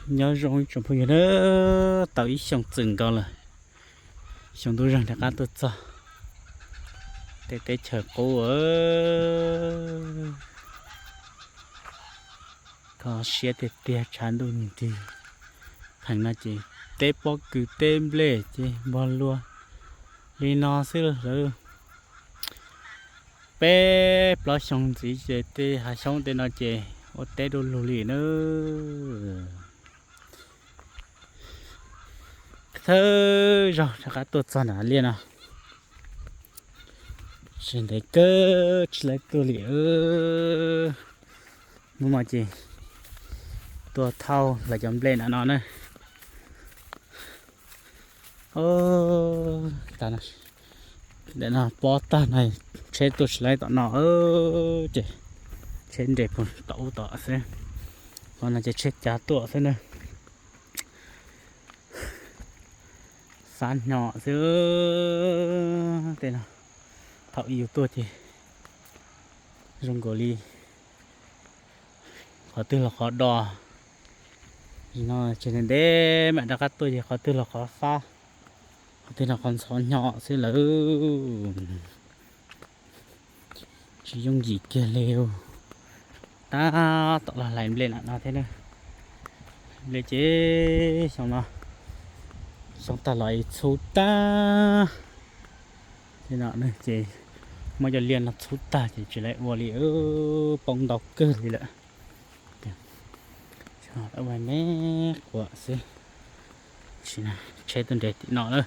Nyob zoo tsoom phooj ywg na, tau ib xyoos txwm nkaus lawm, xyoo ntuj zeeg rov qab tuaj txog tej teb chaws qub. Kho siab tiag tiag, tshav ntuj nrig pheej no ces teb pob kws teb nplej ces npog luag li no xwb lawm. Peb plaub xyoo ntxiv ces tej hav xyoob tej no ces ua teb du lug li na. Thawj zaug rov qab tuaj txog nram liaj no, tsis ntev kawg tsis laib tuaj li. Hnub no ces tuaj thauj lawv cov nplej nram no na. Ntawm no pob tag no, tsheb tuaj tsis laib tom no ces tsheb nres puag tom ub tom xwb. Qhov no ces tsheb cav tuaj xwb na. Xab hnyo xwb tej no. Thaum yus tuaj ces zoo nkaus li qhov twg los qhov do. Nim no tseem ntev ntev mam rov qab tuaj ces qhov twg los qhov fab, qhov twg los qhov ntxhov hnyo xwb lawm. Tsis yooj yim kiag li. Tab tom los hlais nplej nram no thiab na. Nplej ces xyoo no, xyoo tag los txhub tag. Tej no ces muab cov liaj no txhub tag ces tsis laib ua li, poob ntau kawg li lawm. Ua me quas xwb. Tsheb tuaj nres tim no na.